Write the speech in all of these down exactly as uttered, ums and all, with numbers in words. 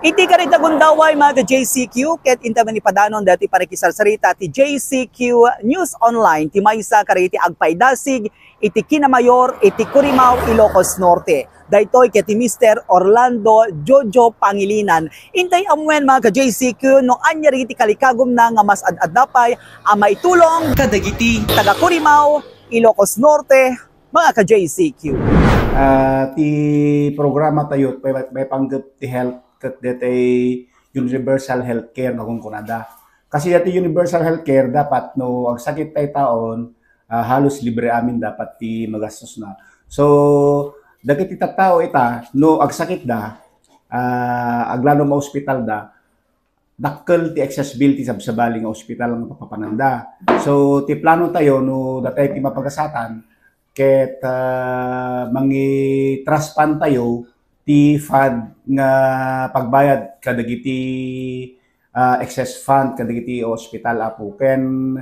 Iti karita gundaway, mga ka-J C Q, ket inta man ipadanon dati parikisarsarita ti J C Q News Online, ti maysa kariti agpaidasig iti kinamayor iti Curimao, Ilocos Norte. Daytoy ket ti Mister Orlando Jojo Pangilinan. Intay amuen, mga ka-J C Q, no ania iti kalikagumna nga mas ad-adda pay a maitulong kadagiti taga-Curimao, Ilocos Norte, mga ka-J C Q. Ah, ti programa tayo, may, may panggep ti health ket detay universal healthcare nga kunkunada. Kasi dati universal healthcare, dapat no agsakit tay taon, ah, halos libre amin dapat ti magastosna. So, dagiti tattao ita, no agsakit da, ah, aglalo nga ospital da, dakkel ti excess bill ti sabsabali nga ospital nga papapananda. So, ti plano tayo, no datay ti mapagasatan, ket, ah, mangi-trust fund tayo ti fund nga pagbayad kadagiti, ah, excess fund kadagiti ospital, apo. Ken,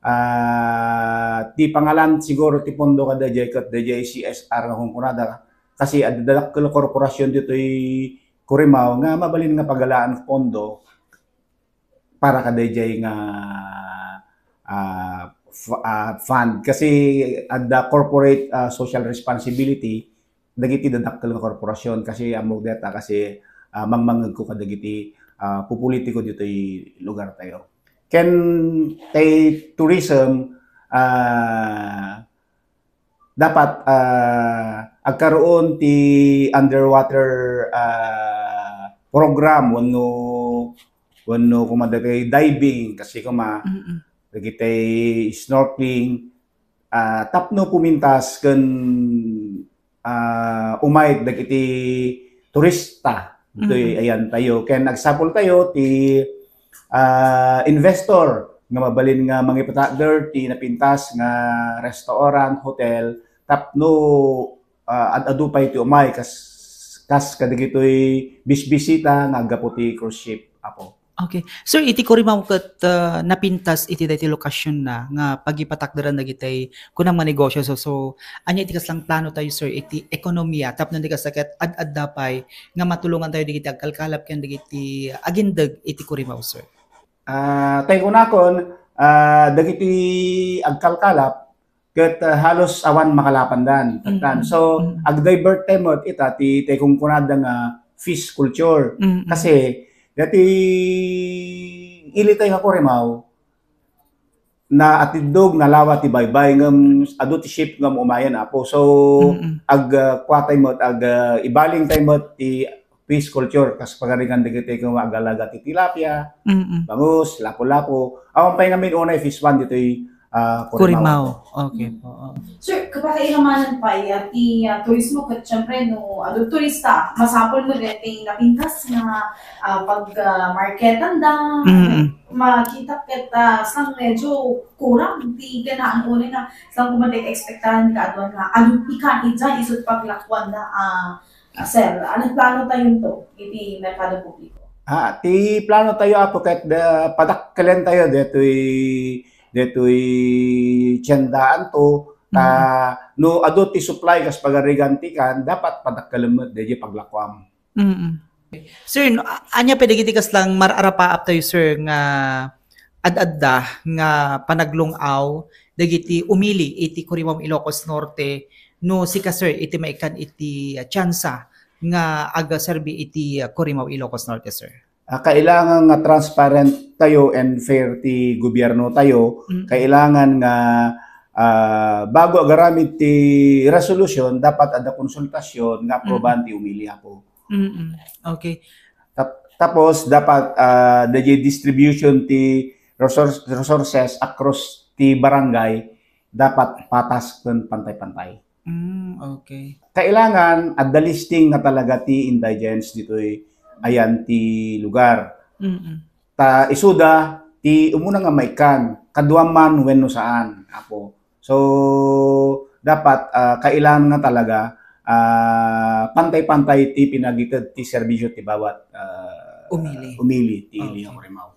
ah, ti pangalan siguro ti pondo kadaydiay ket daydiay C S R nga kunkunada. Kasi adda dakkel korporasyon ditoy Curimao nga mabalin nga pagalaan pondo para kadaydiay nga, ah, f-, ah, fund. Kasi adda corporate, ah, social responsibility dagiti dadakkel nga korporasyon kasi ammok dayta kasi, ah, mangmangegko kadagiti, ah, pupolitiko ditoy lugar tayo. Ken tay tourism, ah, dapat, ah, agkaroon ti underwater, ah, program wenno, wenno kuma dagiti diving kasi kuma Mm-mm. dagiti snorkeling, ah, tapno pumintas ken, ah, umay dagiti turista ditoy Mm-mm. ayan tayo. Ken agsapul tayo ti, ah, investor nga mabalin nga mangipatakder ti napintas nga restaurant, hotel, tapno, ah, ad-adu pay ti umay kas, kas kadagitoy bisbisita nga aggapu ti cruise ship, apo. Okay. Sir, iti Curimao ket, ah, napintas iti daytoy lokasionna nga pagipatakderan dagiti kunam nga negosyo. So, so, ania iti kaslang plano tayo, sir, iti ekonomiya tapno iti kasta ket ad-adda pay nga matulongan tayo dagiti agkalkalap ken dagiti agindeg iti Curimao, sir? Ah, tay kunakon, ah, dagiti agkalkalap ket, ah, halos awan makalapandan. Tattan. Mm, So, mm. agdivert tayo met ita ti, ti kunkunada nga fish culture. Mm, mm. Kasi, dati ili tayo nga Curimao, naatiddog, nalawa ti baybay, ngem adu ti ship ngem umayen, apo. So, Mm, mm. ag, ah, kua tayo met, ag, ah, ibaling tayo met ti fish culture, kas pagarigan dagiti nga agalaga ti tilapia, Mm, mm. bangus, lapu-lapu. Awan pay ngamin unay fish pond ditoy, ah, Curimao. Curimao. Okay po. Oo. Sir, kapakailamanan pay, ah, ti, ah, turismo ket siyempre no adu turista, masapul met ti napintas nga, ah, pag, ah, marketan da. Mm, mm. Makita ket, ah, sang medyo kurang ti ganahan unay nga sang kuman ti ekspektaran nga aduan nga adu ti kan idiay isu ti paglakuan da, ah, Ah, sir, ania plano tayo to iti merkado publiko? Ah, ti plano tayo, apo, ket da, padakkelen tayo detoy, detoy tiendaan to, ta Mm. no adu ti supply kas pagarigan ti kan, dapat padakkelen met daydiay paglakuam. Mm. Sir, no, a-, ania pay dagiti kaslang mar-arapaap tayo, sir, nga ad-adda nga panaglung-aw dagiti umili iti Curimao, Ilocos Norte, no sika, sir, iti maikkan iti, ah, tiansa nga agaserbi iti, ah, Curimao, Ilocos Norte, sir? Ah, kailangan nga transparent tayo and fair ti gobierno tayo. Mm. Kailangan nga, ah, bago agaramid ti resolution, dapat adda konsultasyon nga aprobahan Mm. ti umili, apo. Mm-mm. Okay. Tap-, tapos, dapat, ah, the distribution ti resource, resources across ti barangay, dapat patas ken pantay-pantay. Mm, okay. Kailangan adda listing nga talaga ti indigents ditoy ayan ti lugar. Mm-mm. Ta isuda ti umuna nga maikkan, kaduam man wenno saan, apo. So, dapat, ah, kailangan nga talaga, ah, pantay-pantay ti pinagited ti serbisyo ti bawat, ah, Umili. umili ti Okay. Iliaw Rimao.